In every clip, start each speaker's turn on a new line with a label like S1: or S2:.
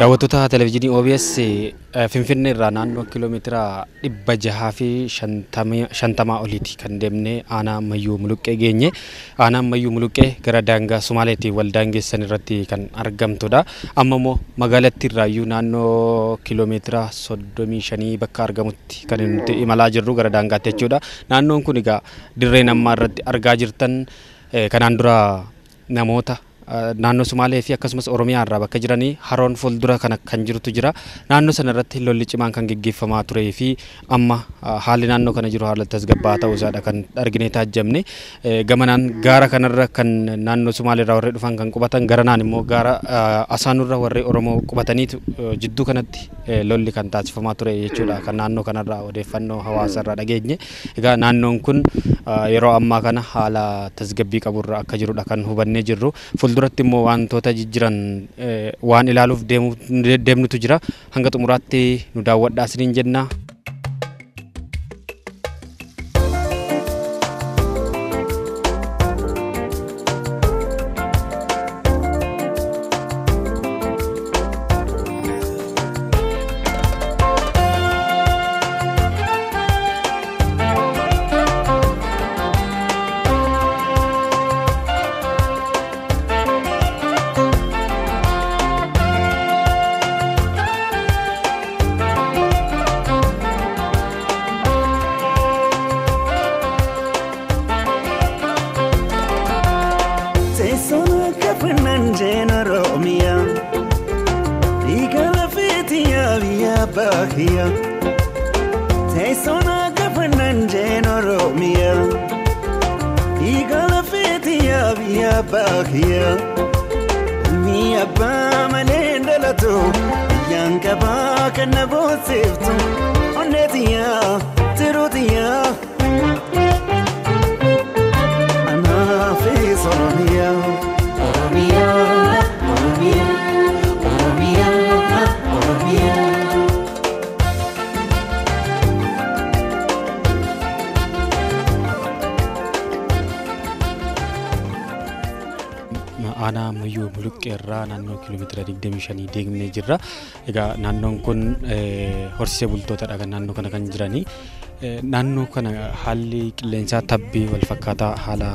S1: Daawwattoota televezyiinii OBS, Finfinnee irraa naannoo kiiloomeetira 650 oliiti kan deemnee aanaa Ammayyuu Muluqqee geenye. Aanaa Ammayyuu Muluqqee gara daangaa Somaaleetiin wal daangessan irratti kan argamtudha. Amma immoo magaalattii irraayyuu naannoo kiiloomeetira 35 bakka argamutti kan nuti imalaa jirru gara daangaatti jechuudha. Naannoon kun egaa dirreen ammaa irratti argaa jirtan kanaan dura namoota naannoo Sumaalee fi akkasumas Oromiyaa irraa bakka jiranii haroon fuuldura kana kan jirutu jira. Naannoo sana irratti lolli cimaan kan geggeeffamaa turee fi amma haalli naannoo kana jiru haala tasgabbaa'aa ta'uu isaadha kan arginee taajjabne. Gamanaan gaara kanarra kan naannoo Sumaalee irraa warri dhufan kan qubatan, garanaan immoo gaara Asaanurra warri Oromoo qubataniitu jidduu kanatti lolli kan taasifamaa ture jechuudha kan naannoo kanarraa odeeffannoo hawaasa irraa dhageenye. Egaa naannoon kun yeroo ammaa kana haala tasgabbii qaburra akka jirudha kan hubannee jirru. Fuulduratti immoo wantoota jijjiran waan ilaaluuf deemnutu jira. Hanga xumuraatti nu daawwadhaa isiniin jenna.
S2: Teessoon akka fannaan Oromiyaa, dhiiga lafeetiyaa biyya baakiyyaa. Teessoon akka fannaan Oromiyaa, dhiiga lafeetiyaa biyya baakiyyaa. Ilmi abbaa malee dhalatu, biyyaan qabaa kan na boonseeftu, onneetiyaa tiruutiyaa. Anaafis Oromiyaa. Oromiyaa, Oromiyaa, Oromiyaa, Oromiyaa.
S1: Aanaa Ammayyuu Muluqqee irraa naannoo kiiloomeetira 25 deemnee jirra. Egaa naannoon kun horsiisee bultootadha kan naannoo kana kan jiranii. Naannoo kana haalli qilleensaa tabbii wal fakkaataa haala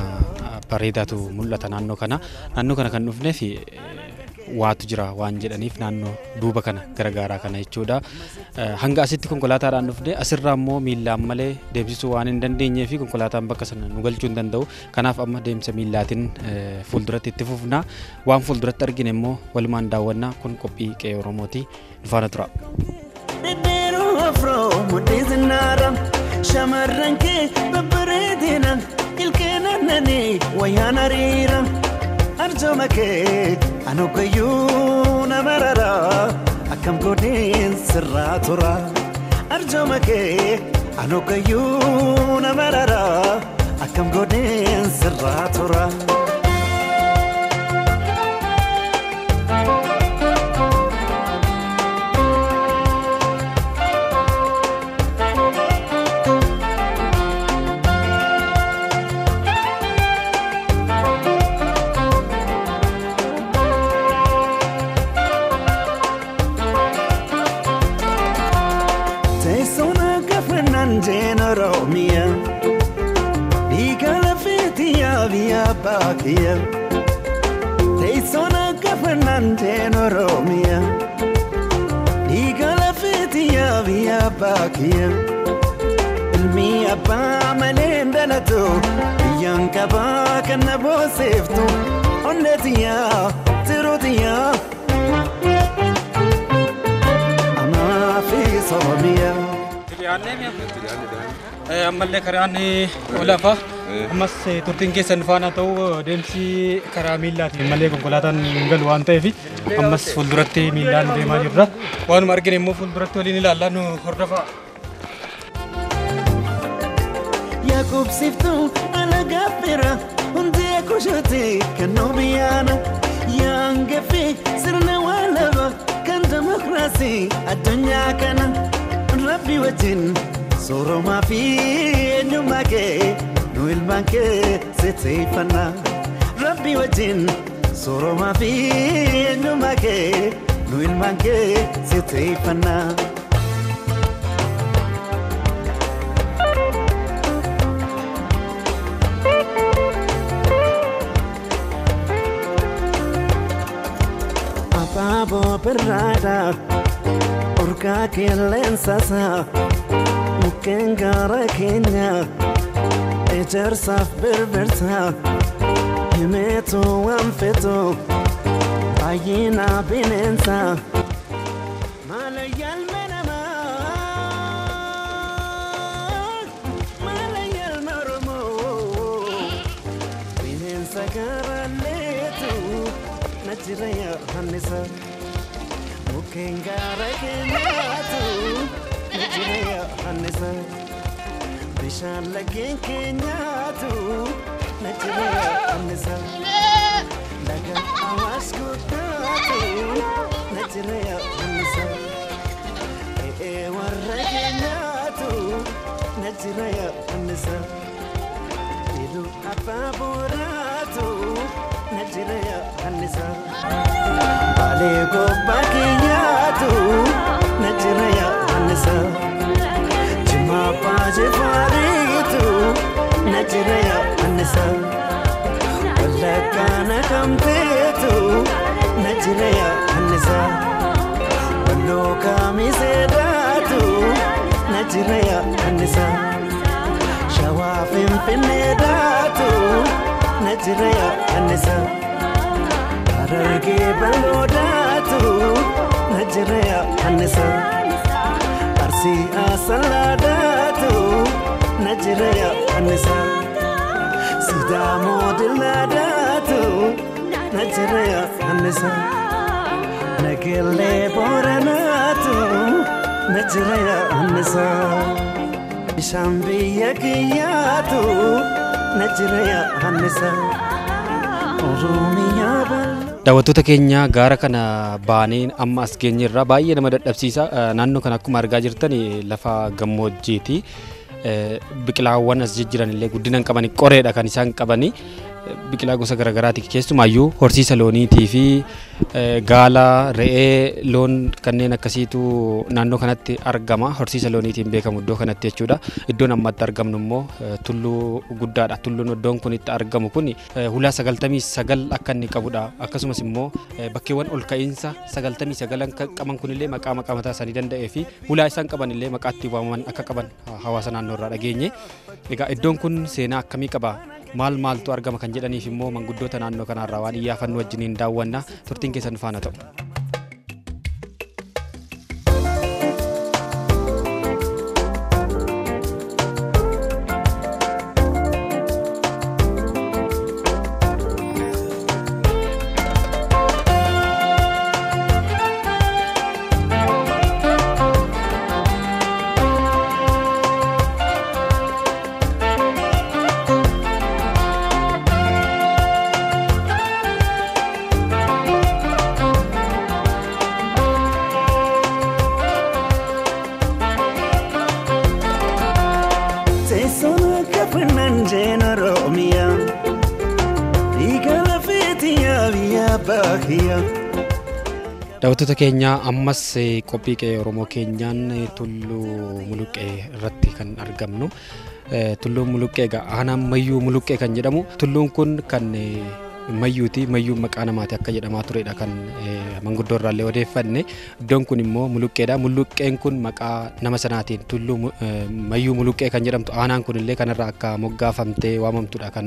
S1: bareedaatu mul'ata naannoo kana. Naannoo kana kan dhufneef waatu jira waan jedhaniif naannoo duuba kana gara gaaraa kana jechuudha. Hanga asitti konkolaataadhaan dhufne, asirraa immoo miillaan malee deemsisuu waan hin dandeenyee fi konkolaataan bakka sana nu galchuu hin danda'u. Kanaaf amma deemsa miillaatiin fuulduratti itti fufna. Waan fuulduratti argine immoo walumaan daawwannaa. Kun qophii qe'ee Oromooti. Nu faana tura.
S2: Dhedheeroo afroo mudhii zinnaara, shamarran kee babbareedina, ilkeen aannanii wayyaan hariira. Arjooma kee anuggayyuu na marara, akkam godheen sirraa tura. Arjooma kee anuggayyuu na marara, akkam godheen sirraa tura. Teessoon akka fannaan Oromiyaa, dhiiga lafeetiyaa biyya baakiyyaa. Teessoon akka fannaan Oromiyaa, dhiiga lafeetiyaa biyya baakiyyaa. Ilmi abbaa malee dhalatu, biyyaan qabaa kan na boonseeftu, onneetiyaa tiruutiyaa. Anaafis Oromiyaa.
S1: Ammallee karaan olaafaa ammas turtiin keessan faana ta'u, deemsi karaa miillaatiin malee konkolaataan hin galu waan ta'eef ammas fuulduratti miillaan deemaa jirra. Waanuma argine immoo fuulduratti waliin ilaallaa, nu hordofaa.
S2: Yaaqubsiftuu alagaa fira hundee kushuuti kan nu biyyaana, yaangafi sirna waalaba kan demokiraasii addunyaa kana. Rabbi wajjin sooromaa fi eenyummaa kee nu ilmaan kee sitteeffannaa. Rabbi wajjin sooromaa fi eenyummaa kee Nu ilmaan kee si teeffannaa. Abaaboo birraadha urgaa qilleensasaa mukkeen gaara keenya ejersaaf birbirsa himeetu waan fetu baay'ina bineensa. Maala namaa maala yaalma Oromoo bineensa gaara leetu na jira yaannisa. Mukkeen gaara keenyaatu na jira yaannisa. Bishaan laggeen keenyaatu na jira yaannisa. Laga Awaash guddaatu na jira yaannisa. E'ee warra keenyaatu na jira yaannisa. Iluu abbaa booraatu na jira yaannisa. Baalee gobbaa keenyaatu na jira yaannisa. Jimma abbaa jifaariitu na jira yaannisa. Wallaggaa Naqamteetu na jira yaannisa. Walloo Kamiseedhaatu na jira yaannisa. Shawaa Finfinneedhaatu na jira yaannisa. Harargee bal'oodhaatu na jira yaannisa. Arsii Asallaadhaatu na jira yaannisa. Sidaamoo Dillaadhaatu na jira yaannisa. Nageellee Booranaatu na jira yaannisa. Bishaan biyya kiyyaatu na jira yaannisa. Oromiyaa bal'oo.
S1: Daawwattoota keenya gaara kana baanee amma as geenyerra baay'ee nama dadhabsiisa. Naannoo kana akkuma argaa jirtan lafa gammoojjiiti. Biqilaawwan as jijjiiran illee guddina hin qabani qoreedha kan isaan qabani. Biqilaa gosa garaagaraati keessumaayyuu horsiisa looniitii fi gaala, re'ee, loon kanneen akkasiitu naannoo kanatti argama. Horsiisa looniitiin beekamu iddoo kanatti jechuudha. Iddoon ammatti argamnu immoo tulluu guddaadha. Tulluun iddoon kun itti argamu kun hulaa 99 akka inni qabudha. Akkasumas immoo bakkeewwan ol ka'iinsa 99 kan qaban kunillee maqaa maqaa mataa isaanii danda'ee fi hulaa isaan qaban illee maqaa itti waamaman akka qaban hawaasa naannoo irraa dhageenye. Egaa iddoon kun seenaa akkamii qaba? Maal maaltu argama kan jedhaniif immoo manguddoota naannoo kanarraa waan iyyaafannu wajjiniin daawwanna. Turtiin keessan faana ta'u.
S2: Teessoon akka finnaan Oromiyaa dhiiga lafeetii biyya baakiyyaa.
S1: Daawwattoota keenya ammas qophii qe'ee Oromoo keenyaan tulluu Muluqqee irratti kan argamnu. Tulluun Muluqqee egaa aanaa Mayyuu Muluqqee kan jedhamu. Tulluun kun kan Mayyuuti. Mayyuun maqaa namaati akka jedhamaa turedha kan manguddoo irraallee odeeffanne. Iddoon kun immoo Muluqqeedha. Muluqqeen kun maqaa nama sanaatiin tulluu Mayyuu Muluqqee kan jedhamtu aanaan kun illee kanarraa akka moggaafamtee waamamtudha kan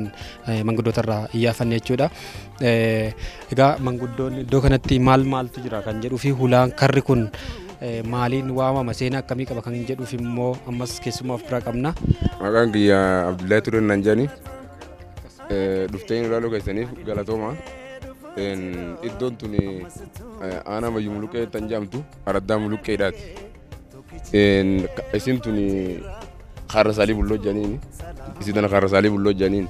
S1: manguddoota irraa iyyaafanne jechuudha. Egaa manguddoonni iddoo kanatti maal maaltu jira kan jedhuu fi hulaan karri kun maaliin waamama seenaa akkamii qaba kan jedhuuf immoo ammas keessumaa of biraa qabna.
S3: Maqaan kiyya Abdullahi Tureen naan jedhani. Dhuftanii ilaaluu keessaniif galatooma. Iddoon tun aanaa Mayyuu Muluqqee tan jedhamtu araddaa Muluqqeedhaati. Isin tun Karra Saalii Bulloo jedhaniini. Isin tana Karra Saalii Bulloo jedhaniini.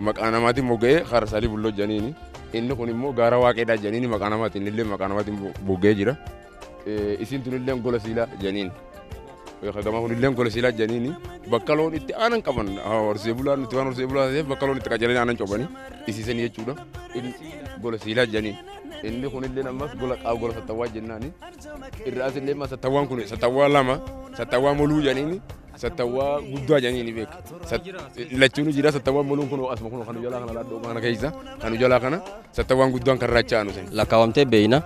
S3: Maqaa namaatiin mogga'ee Karra Saalii Bulloo jedhaniini. Inni kun immoo gaara Waaqeedhaa jedhaniini maqaa namaatiin illee maqaa namaatiin mogga'ee jira. Isin tun illee gola siilaa jedhaniini. Gama kun illee gola siilaa jedhaniini. Bakka loon itti aanan qaban horsee bulaa nuti waan horsee bulaa ta'eef bakka loon itti qacaranii aanan cobanii isiisanii jechuudha. Gola siilaa jedhaniini. Inni kunillee ammas gola qaab gola sattawwaa jennaani. Irraas illee amma sattawwaan kun sattawwaa lama sattawwaa moluu jedhaniini sattawwaa guddaa jedhaniini beeka. Lachuun jira sattawwaan moluun kun asuma kun kan jalaa kana laddoo kana keessa kan jalaa kana sattawwaan guddaan kan rachaanu sen.
S4: Lakkaawamtee beeyna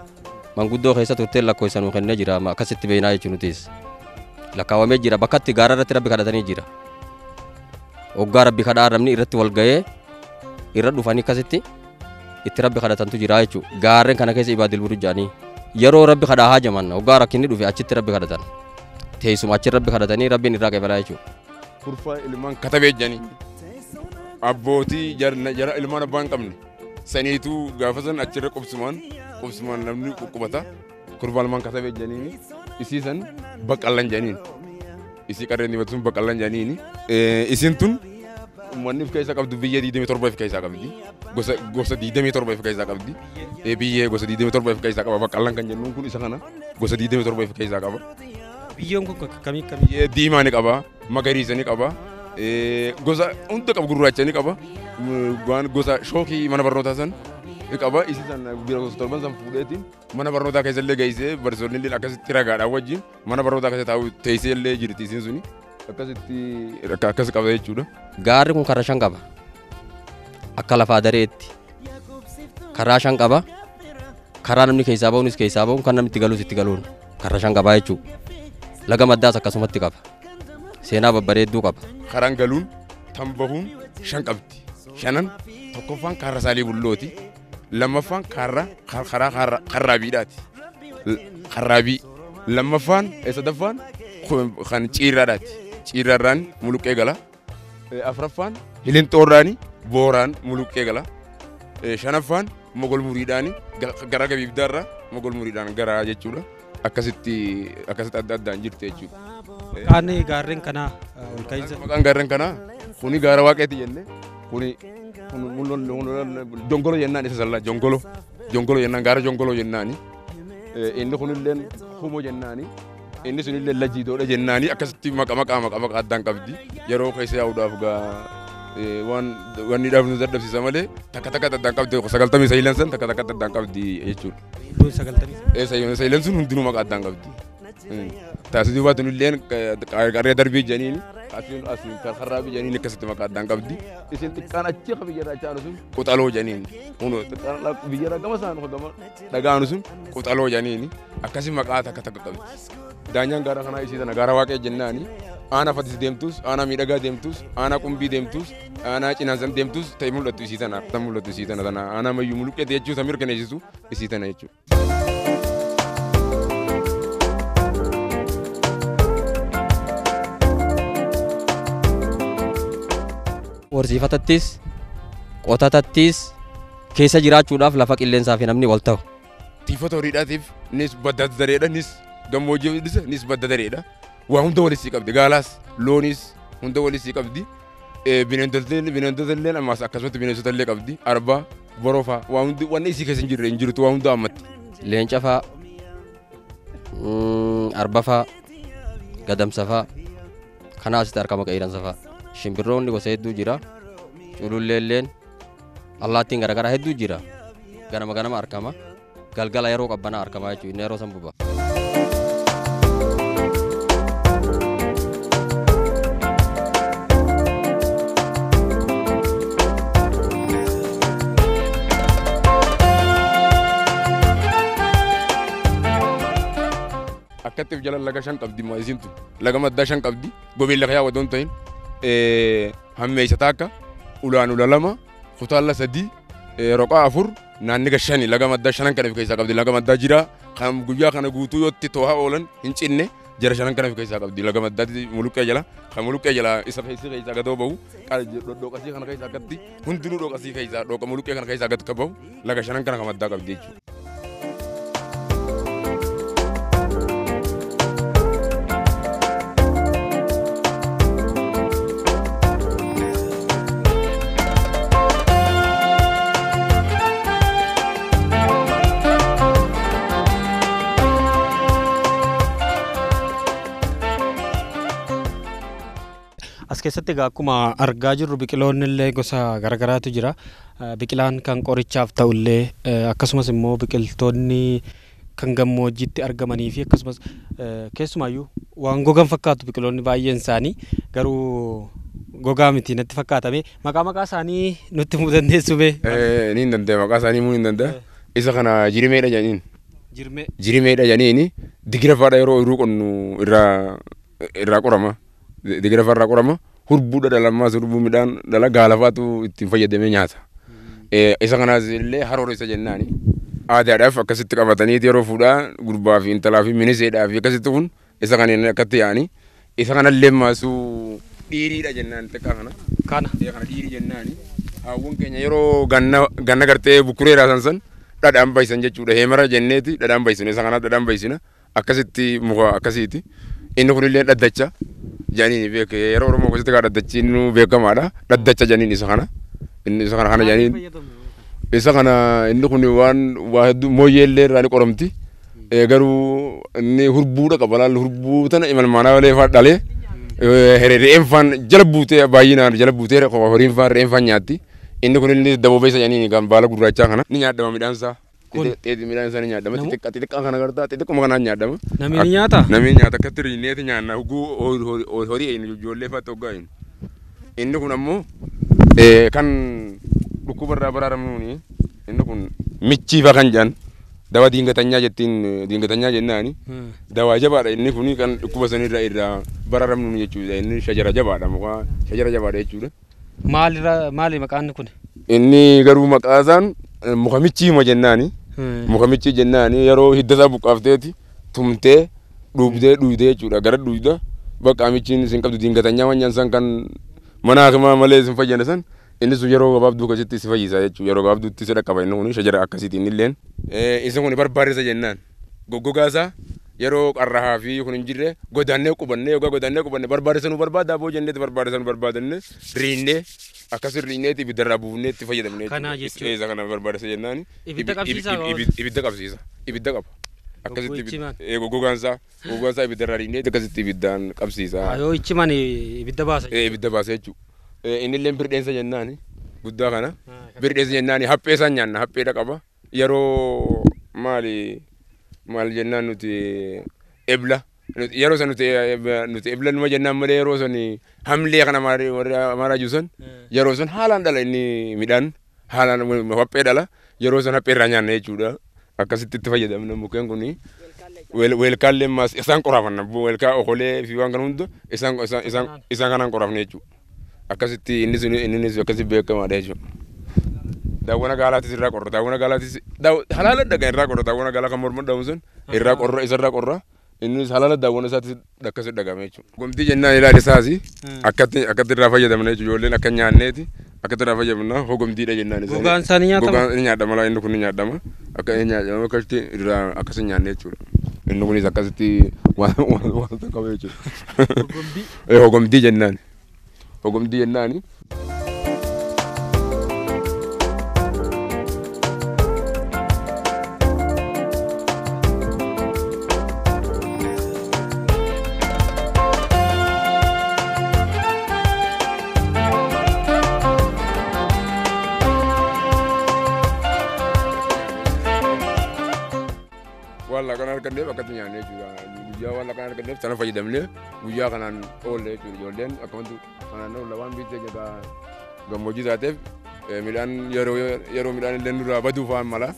S4: manguddoo keessa turtee lakkoofsa nuu kennee jira amma akkasitti beeynaa jechuun nutis. Lakkaawamee jira bakkatti gaara irratti rabbi kadhatanii jira. Hoggaa rabbi kadhaa namni irratti wal ga'ee irra dhufanii akkasitti itti rabbi kadhatantu jira jechuudha. Gaarreen kana keessa ibaadil buru jedhanii yeroo rabbi kadhaa haajaman hoggaa rakkinni dhufe achitti rabbi kadhatan. Teessuma achi rabbi kadhatanii rabbiin irraa qabalaa jechuudha.
S3: Kurfaa ilmaan katabee jedhanii abbootii jara ilmaan abbaa hin qabne saniituu gaafa san achirra qubsumaan namni quqqubata. Kurfaa ilmaan katabee jedhanii isii san baqallan jedhaniin. Isii qarreen dibatu sun baqallan jedhaniini. Isiin tun uummanni of keessaa qabdu biyya 27 of keessaa qabdi. Gosa 27 of keessaa qabdi. Biyyee gosa 27 of keessaa qaba. Baqallan kan jennuun kun isa kana gosa 27 of keessaa qaba.
S1: Biyyoon kun akkamii akkamii?
S3: Biyyee diimaa ni qaba, magariisa ni qaba, gosa hunda qaba gurraacha ni qaba. Waan gosa shookii mana barnootaa san ni qaba. Isii san bira gosa torban san fuudheetiin mana barnootaa keessa illee geessee barsiisonni illee akkasitti ragaadhaan wajjin mana barnootaa keessa taa'u teessee illee jirti isiin suni. Akkasitti akkas qaba jechuudha.
S4: Gaarri kun karaa shan qaba. Akka lafaa dareetti. Karaa shan qaba. Karaa namni keessaa ba'uunis keessaa ba'uun kan namni itti galuus itti galuun karaa shan qaba jechuudha. Laga maddaas akkasumatti qaba. Seenaa babbareedduu qaba.
S3: Karaan galuun tan bahuun shan qabdi. Shanan tokkoffaan kaarra saalii bullooti. Lammaffaan kaarra karaa karraabiidhaati. Karraabii. Lammaffaan sadaffaan kan ciirraadhaati. Ciirraarraan muluqqee gala. Afraffaan hilinxoorraani booraan muluqqee gala. Shanaffaan mogol muriidhaani gara gabiibdaarraa mogol muriidhaan gara jechuudha. Akkasitti akkasitti adda addaan jirti jechuudha.
S1: Maqaan gaarreen kanaa ol ka'iinsa.
S3: Maqaan gaarreen kanaa kuni gaara waaqeeti jenne kuni jongolo jennaan isa sallaa jongolo jongolo jennaan gaara jongolo jennaani. Inni kunillee humo jennaani. Inni sunillee lajiidoodha jennaani akkasitti maqa maqaa maqa maqaa addaan qabdi. Yeroo keessa yaa'uudhaaf gaa waan wanni dhaabnu dadhabsiisa malee takka takka addaan qabdi 99 san takka takka addaan qabdi jechuudha.
S1: Iddoon 99.
S3: Sayilan sun hundinuu maqaa addaan qabdi. Taasisuu baatun illeen qarree darbii jedhaniini asiin asiin karraabii jedhaniini akkasitti maqaa addaan qabdi. Isin xiqqaan achi ka biyyarraa achi aanu sun quxaloo jedhaniini. Kunoo xiqqaan biyyarraa gama isaan gama dhagaanu sun quxaloo jedhaniini akkasi maqaa takka takka qabdi. Daanyaan gaara kanaa isii tana gaara waaqee jennaani. Aanaa Fatis deemtus, aanaa miidhagaa deemtus, aanaa qumbii deemtus, aanaa cinaansan deemtus ta'e mul'attu isii tana. Ta'e mul'attu isii tana tana aanaa mayyuu muluqqeete jechuu san mirkaneessisu isii tana jechuudha.
S4: Horsiifatattis qotatattis keessa jiraachuudhaaf lafa qilleensaa fi namni wal ta'u.
S3: Tiifata horiidhaatiif nis badda dareedha nis gammoojjiifis nis badda dareedha. Waa hunda walitti qabdi gaalaas loonis hunda walitti qabdi. Bineeldota illee ammas akkasumatti bineensota illee qabdi arba borofaa waa hundi wanni isii keessa hin jirre hin jirtu waa hunda ammatti.
S4: Leenca faa, arba faa, gadamsa faa, kanaa asitti argama qeerransa faa. Shimbirroonni gosa hedduu jira. Cululleelleen allaattiin garaagaraa hedduu jira. Ganama ganama argama. Galgala yeroo qabbanaa argama jechuudha. Inni yeroo san buba.
S3: Akkatti jala laga shan qabdi maasiin tun. Laga maddaa shan qabdi. Gobeen laga yaa'u odoon ta'in. Hammeessa takka ulaan ula lama kutaalla sadii roqaa afur naanniga shani laga maddaa shanan kana of keessaa qabdi. Laga maddaa jira kan guyyaa kana guutuu yootti to'aa oolan hin cinne jara shanan kana of keessaa qabdi. Laga maddaatti muluqqee jala kan muluqqee jala isa keessi keessaa gadoo bahu dhoqasii kana keessaa akkatti hundinuu dhoqasii keessaa dhoqa muluqqee kana keessaa gad bahu laga shanan kana kan maddaa qabdi jechuudha.
S1: As As keessatti egaa akkuma argaa jirru biqiloonni illee gosa garagaraatu jira. Biqilaan kan qorichaaf ta'ullee, akkasumas immoo biqiltoonni kan gammoojjiitti argamanii fi akkasumas keessumaayyuu waan gogan fakkaatu biqiloonni baay'een isaanii garuu gogaa miti natti fakkaatame. Maqaa isaanii nutti himuu dandeessu bee?
S3: Ni hin danda'a, maqaa isaanii himuu hin danda'a. Isa kana jirimeedha jedhaniin.
S1: Jirmee.
S3: Jirimeedha jedhaniini digira faadha yeroo ooyiruu qonnu irraa qorama. Digira fa'aa irraa qorama. Hurbuudha dhalammaas hurbuu midhaan dhala gaalafaatu ittiin fayyadamee nyaata. Isa kanaas illee harooressa jennaani. Aadaadhaaf akkasitti qabataniiti yeroo fuudhaa gurbaa fi intalaa fi miniseedhaa fi akkasitti kun isa kana akkatti yaa'anii. Isa kanallee maasuu dhiiriidha jennaan xiqqaa kana.
S1: Kana.
S3: Kana dhiirii jennaani. Haawwan keenya yeroo ganna gartee bukkuree raasan san dhadhaan bayisan jechuudha. Heemara jenneeti dhadhaan bayisina. Isa kana dhadhaan bayisina. Akkasitti muka akkasiiti. Inni kunillee dhaddacha jedhaniin beeke yeroo Oromoo keessatti kaa dhaddachi inni beekamaadha. Dhaddacha jedhaniin isa kana. Inni isa kana jedhaniin. Isa kana inni kun waan waa hedduu mooyyeellee irraa ni qoramti. Garuu inni hurbuudha qaba laal hurbuu tana imalmaanaa malee faa dhalee re'een faan jala buutee baay'inaan jala buutee horiin faan re'een faan nyaatti. Inni kun inni daboobeessa jedhaniin kan baala gurraachaa kana ni nyaadhama midhaan isaa.
S1: Kun?
S3: Xeexi midhaan isaa ni nyaadhama. Xixiqqaa xixiqqaa kana gartaa xixiqquma kanaan nyaadhama.
S1: Namni ni nyaata?
S3: Namni nyaata akkatti riineeti nyaanna huguu horii eenyu ijoollee fa'aatti hoggaa eenyu. Inni kun ammoo kan dhukkuba irraa baraaramnuuni inni kun michii fa'a kan jedhan dawa diingatanyaa jettiin diingatanyaa jennaani. Dawaa jabaadha inni kun kan dhukkuba sanirraa irraa baraaramnuuni jechuudha. Inni shajara jabaadha, muka shajara jabaadha jechuudha.
S1: Maalirraa maali maqaan kun?
S3: Inni garuu maqaa isaan muka michiima jennaani. Muka michii jennaani yeroo hidda isaa buqqaafteeti tumtee dhuubdee dhuydee jechuudha. Gara dhuyda bakka michiin isin qabdu diingatanyaa wanyaan san kan mana hakimaa malee isin fayyada san inni sun yeroo gabaabduu akkasitti si fayyisa jechuudha. Yeroo gabaabduutti si dhaqqaba inni kun shajara akkasiiti inni illeen. Isin kun barbaarisa jennaan. Goggogaa isaa yeroo qarrahaa fi kun hin jirre godaannee qubannee yookaan godaannee qubanne barbaarisa nu barbaada boo jenneeti barbaarisa nu barbaadanne riinnee akkasin riinneeti ibiddarraa buufnee itti fayyadamne.
S1: Kanaa jechuudha.
S3: Isa kana barbaarisa jennaani.
S1: Ibidda qabsiisaa?
S3: Ibidda qabsiisa. Ibidda qaba. Akkasitti
S1: Goggoo
S3: goggogaan isaa ibiddarraa riinneeti akkasitti ibiddaan qabsiisa.
S1: Yoo ichiman ibidda baasa.
S3: Ibidda baasa jechuudha. Inni illee birdeensa jennaani guddaa kana. Birdeensa jennaani haphee isaan nyaanna, hapheedha qaba. Yeroo maali maal jennaan nuti ebla yeroo san nuti ebla numa jennaan malee yeroo san hamlee kana warri amaaraa jiru san yeroo san haalaan dhala inni midhaan haalaan haphee dhala yeroo san haphee irraa nyaanna jechuudha. Akkasitti itti fayyadamna mukkeen kuni. Weelkaallee maas isaan qoraafanna, weelkaa okolee fi waan kana hunda isaan kanaan qoraafne jechuudha. Akkasitti inni sun innis akkasi beekamaadha jechuudha. Daawwana gaalaatis irraa qorra, daawwana gaalaatis halaala dhagaa irraa qorra, daawwana gaalaa kan morma dhaamu sun irraa qorra, isarraa qorra, innis halaala daawwana isaatis akkasi dhagame jechuudha. Gomtii jennaan ilaali isaasi akkatti irraa fayyadamna jechuudha, ijoolleen akka nyaanneeti akkatti irraa fayyadamna hogomtiidha jennaan isaanii.
S1: Gogaan isaanii nyaatama?
S3: Gogaan ni nyaadhama laa, inni kun ni nyaadhama, akka inni nyaadhama akkasitti irraa akkasi nyaanne jechuudha. Inni kunis akkasitti waan wanta qaba jechuudha.
S1: Hogomtii.
S3: Hogomtii jennaan. Hogomtii jennaani. Waan laaqana arganneef akkatti nyaanne jechuudha. Guyyaa waan laaqana arganneef sana fayyadamnee guyyaa kanaan oolle jechuudha. Ijoolleen akkamatu kanaan oolla waan biyya keenya gammoojjii taateef midhaan yeroo midhaan illee nurraa baduu fa'aan mala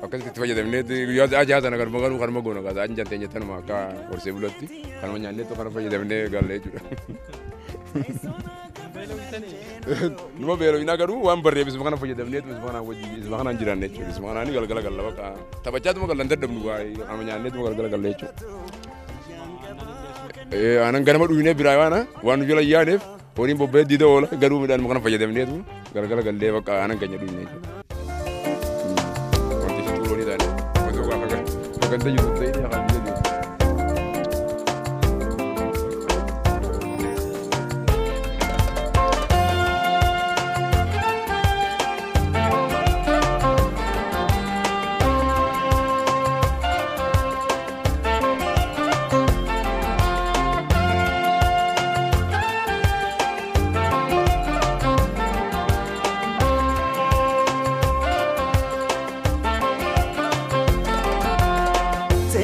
S3: akkasitti itti fayyadamnee guyyaa sa'a jaha sana garma garuu karma goona gaa sa'aan jan teenya tanuma akka horsee bulatti kanuma nyaannee kana fayyadamnee galle jechuudha. Numa beelofnaa garuu waan barreef isuma kana fayyadamnee isuma kanaan wajjin isuma kanaan jiraanne jechuudha. Isuma kanaan galgala galla bakka taphachaatuma gallan dadhabnu kanuma nyaanneetuma galgala galla jechuudha. Aannan ganama dhugnee biraa waan nu jala yaaneef horiin bobba'ee diida oola garuu midhaan kana fayyadamneetu galgala gallee bakka aannan keenya dhugne jechuudha. Wanti xuroonii taane osoo gaafa ganda jiru ta'ee afaan biyya jiru.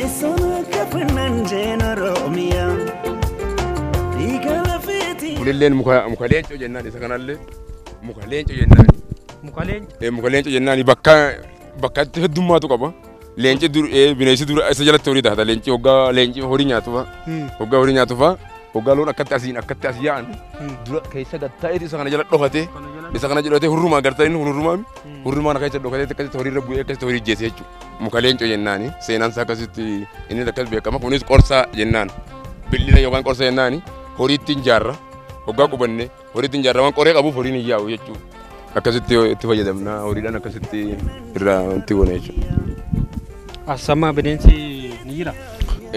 S2: Teessoon akka finnaan Oromiyaa. Dhiiga lafeeti.
S3: Kunilleen muka leencoo jennaan isa kanallee muka leencoo jennaan.
S1: Muka leencoo?
S3: Muka leencoo jennaan bakka heddummaatu qaba. Leenci dur bineensi dura isa jalatti horii taata. Leenci hoggaa leenci horii nyaatu fa'a. Hoggaa horii nyaatu fa'a. Hoggaa loon akkatti asiin akkatti as yaa'an dura keessa gattaa'eeti isa kana jala dhokatee isa kana jedhatee hurrumaa gartaa inni hurrumaa hurrumaan keessa dhokatee akkasitti horii irra bu'ee akkasitti horii jeese jechuudha. Muka leencoo jennaani seenaan isaa akkasitti inni akkas beekama. Kunis qorsaa jennaan billina yookaan qorsa jennaani horii ittiin jaarra hoggaa qubanne horii ittiin jaarra waan qoree qabuuf horiin hin yaa'u jechuudha. Akkasitti itti fayyadamna horiidhaan akkasitti irraa itti goona jechuudha.
S1: Asama bineensi ni jira?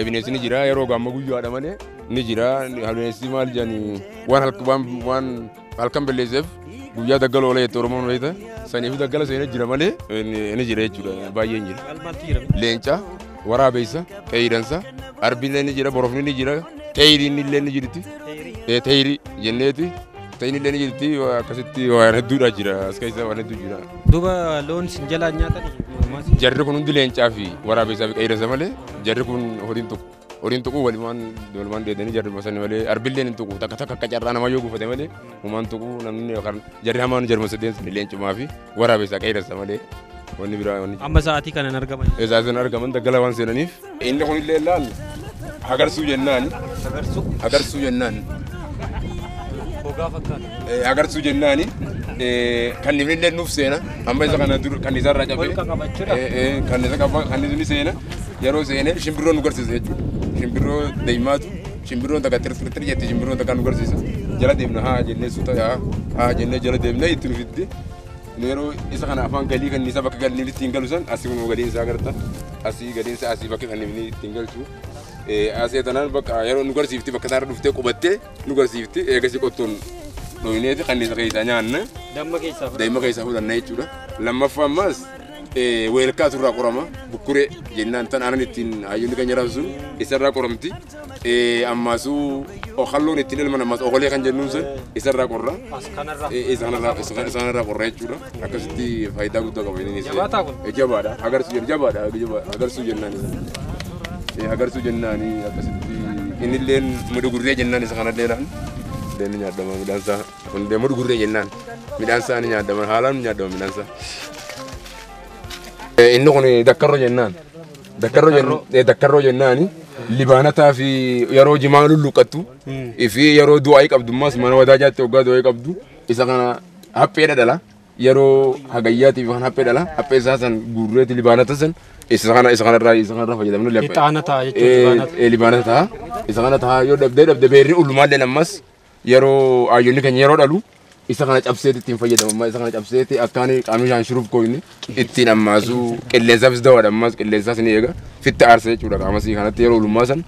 S3: Bineensi ni jira yeroo gaamma guyyaadha malee ni jira. Bineensi maal jedhani waan halkan balleesseef guyyaa daggala oola jette Oromoon beekta. Saniif daggala seenee jira malee ni jira jechuudha baay'een jira. Leenca, waraabessa, qeeyransa, arbiillee ni jira, borofni ni jira, teeyiriin illee ni jirti. Teeyirii jenneeti. Teeyiin illee ni jirti akkasitti waan hedduudha jira as keessa waan hedduu jira.
S1: Duuba loon sin jalaa nyaatanii?
S3: Jarri kun hundi leencaa fi waraabessaa fi qeeyransa malee jarri kun horiin tokko. Horiin tokko walumaan deedanii jarri basani malee arbilleen hin tuqu takka takka akka carraa namaa yoo gufate malee humaan tuqu namni yookaan jarri hamaan jarma sadeen sani leencumaa fi waraabessaa qeeyransa malee wanni biraa wanni.
S1: Amma sa'aatii kanan argaman.
S3: Sa'aatii kanan argaman daggala waan seenaniif. Inni kun illee laal hagarsuu jennaani.
S1: Hagarsuu.
S3: Hagarsuu jennaani.
S1: Gogaa fakkaata.
S3: Hagarsuu jennaani. Kan inni illee nuuf seena amma isa kana dur kan isarraa cabee. Kan isa qaba kan inni seena yeroo seenee shimbirroo nu garsiisa jechuudha. Shimbirroo deemaatu shimbirroon takka tirtirtir jetti shimbirroon takka nu garsiisa. Jala deemna haa jennee suuta haa jennee jala deemna itti nufitti. Yeroo isa kana afaan galii kan isa bakka galii ittiin galu san asii kun galiin isaa agarta. Asii galiin isaa asii bakka kan inni ittiin galchu. Asii tanaan bakka yeroo nu garsiifti bakka isaarra dhuftee qubattee nu garsiifti eegasii qottoon dhohineeti kan isa keessaa nyaanna.
S1: Damma keessaa fudhanna.
S3: Damma keessaa fudhanna jechuudha. Lammaffaa ammas weelkaa turraa qorama bukkuree jennaan tan aanan ittiin hayyoonni kan jedhamu sun isarraa qoramti. Ammaasuu okalloon ittiin ilman ammaas okolee kan jennuun sun isarraa qorra. Isa kanarraa qorra jechuudha. Akkasitti faayidaa guddaa qaba inni.
S1: Jabaataa kun?
S3: Jabaadha. Agarsuu jabaadha. Agarsuu jennaan isa. Agarsuu jennaan akkasitti innilleen mudugurree jennaan isa kanallee laan. Illee ni nyaadama midhaan isaa. Kunillee mudugurree jennaan. Midhaan isaa ni nyaadama haalaan ni nyaadama midhaan isaa. Inni kun dakkarroo jennaan. Dakkarroo jennaani libaanataa fi yeroo jimaa lulluqqattu fi yeroo du'aa qabdu ammas mana wadaajaatti hoggaa du'aa qabdu isa kana haphee dhala yeroo hagayyaatiif kan haphee dhala haphee isaa san guurreeti libaanata san isa kanarraa fayyadamnu.
S1: Ixaana ta'a jechuudha.
S3: Libaanata ta'a isa kana ta'a yoo dhabdee dhabde beerri ulumaallee ammas yeroo hayyoonni keenya yeroo dhalu isa kana cabseeti ittiin fayyadamama isa kana cabseeti akkaan qaamni bishaan shuruuf kooyne ittiin ammaasuu qilleensaafis dawaadha ammaas qilleensaas ni eega fitti aarsa jechuudha qaama sii kanatti yeroo ulummaa san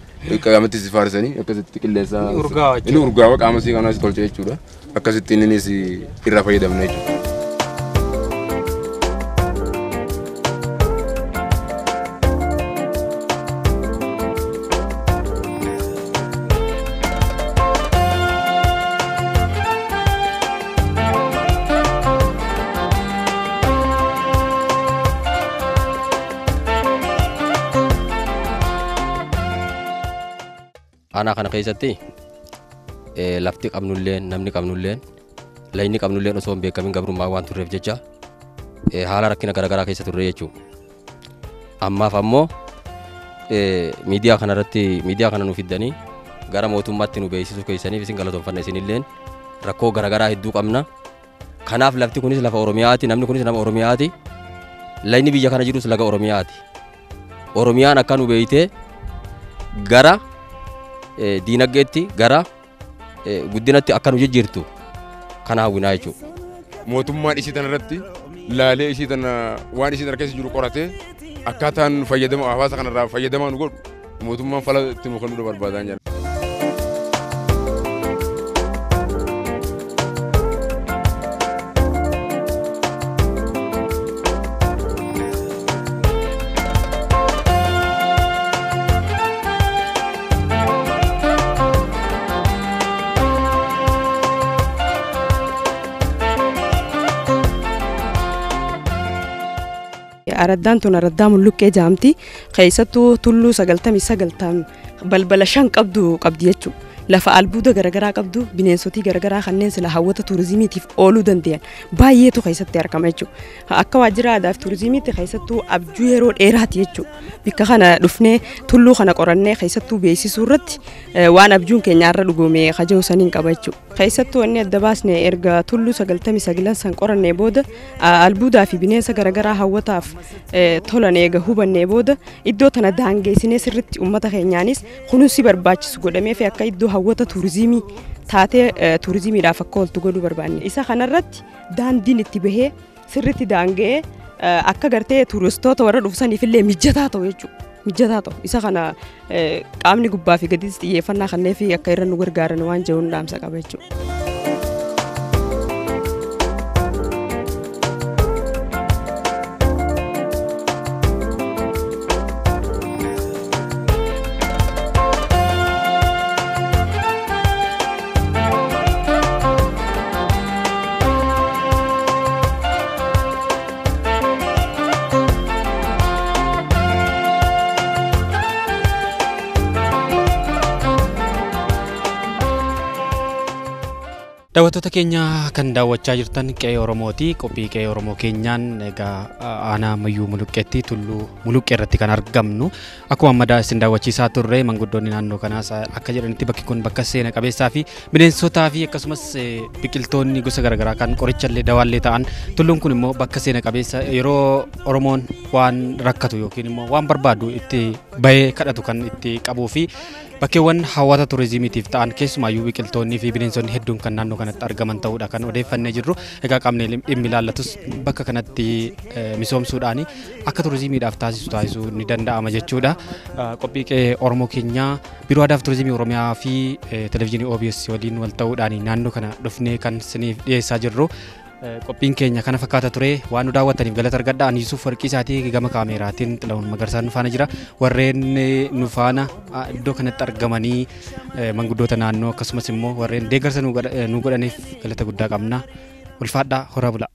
S3: qaamatti si faarsanii akkasitti qilleensaa
S1: Inni
S3: inni urgaawa qaama sii kanaas tolcha jechuudha akkasitti innis irraa fayyadamna jechuudha.
S4: Aanaa kana keessatti lafti qabnulleen namni qabnulleen layni qabnulleen osoo hin beekamin gabrummaa waan turreef jecha haala rakkina garaagaraa keessa turre jechuudha. Ammaaf ammoo miidiyaa kanarratti miidiyaa kana nu fiddanii gara mootummaatti nu beeksisuu keessaniif isin galatoonfanna isinilleen rakkoo garaagaraa hedduu qabna. Kanaaf lafti kunis lafa Oromiyaati namni kunis nama Oromiyaati. Layni biyya kana jirus laga Oromiyaati. Oromiyaan akka nu beeytee gara diinagdeetti gara guddinatti akka nu jijjiirtu kana hawwinaa jechuudha.
S3: Mootummaan isii tana irratti laalee isii tana waan isii tana keessa jiru qoratee akkaataan fayyadama hawaasa kanarraa fayyadamaa nu godhu mootummaan fala itti nu kennuu barbaadaa jira.
S5: Araddaan tun araddaa Mulluqqee jaamti. Keessattuu tulluu 99 balbala 5 qabdu qabdi jechuudha. Lafa albuuda garaagaraa qabdu, bineensotii garaagaraa kanneen sila hawwata turizimiitiif ooluu danda'an baay'eetu keessatti argama jechuudha. Akka waajjira aadaa fi turizimiitti keessattuu abjuu yeroo dheeraati jechuudha. Bikka kana dhufnee tulluu kana qorannee keessattuu beeksisuu irratti waan abjuun keenya irra dhugoome kaja'u saniin qaba jechuudha. Keessattuu wanni adda baasne erga tulluu 99 san qorannee booda albuudaa fi bineensa garaagaraa hawwataaf tolan eega hubannee booda iddoo tana daangeessinee sirriitti uummata keenyaanis kunuunsi barbaachisu godhamee fi akka iddoo hawwata turizimii taatee turizimiidhaaf akka ooltu godhuu barbaanne. Isa kanarratti daandiin itti bahee sirriitti daanga'ee akka gartee turistoota warra dhufsaniif illee mijataa ta'u jechuudha. Mijataa ta'u. Isa kana qaamni gubbaa fi gadiis xiyyeeffannaa kannee fi akka irra nu gargaaran waan jiruun dhaamsa qaba jechuudha.
S1: Daawwattoota keenya kan daawwachaa jirtan qe'ee Oromooti. Qophii qe'ee Oromoo keenyaan egaa aanaa Mayyuu Muluqqeetti tulluu Muluqqee irratti kan argamnu. Akkuma ammadaa isin daawwachiisaa turre manguddoonni naannoo kanaas akka jedhanitti bakki kun bakka seena qabeessaa fi bineensotaa fi akkasumas biqiltoonni gosa garaagaraa kan qorichallee dawaallee ta'an tulluun kun immoo bakka seena qabeessa yeroo Oromoon waan rakkatu yookiin immoo waan barbaadu itti bahee kadhatu kan itti qabuu fi bakkeewwan hawwata turizimiitiif ta'an keessumaayyuu biqiltoonni fi bineensonni hedduun kan naannoo kanatti argaman ta'uudha kan odeeffannee jirru. Egaa qaamni dhimmi ilaallatus bakka kanatti misoomsuudhaan akka turizimiidhaaf taasisu taasisuu ni danda'ama jechuudha. Qophii qe'ee Oromoo keenyaa Biiroo Aadaa fi Turizimii Oromiyaa fi Televezyiinii OBS waliin wal ta'uudhaan naannoo kana dhufnee kan isiniif dhiyeessaa jirru. Qophiin keenya kana fakkaata ture waan nu daawwattaniif galata argadha. Ani Yuusuf Warqiisaatii gama kaameeraatiin Xilahun Magarsaan nu faana jira. Warreen nu faana iddoo kanatti argamanii manguddoota naannoo akkasumas immoo warreen deeggarsa nu godhaniif galata guddaa qabna. Ulfaadhaa, horaa bulaa.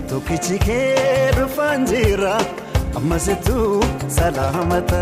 S2: Tokkichi kee dhufaan jira ammasittuu salaamata.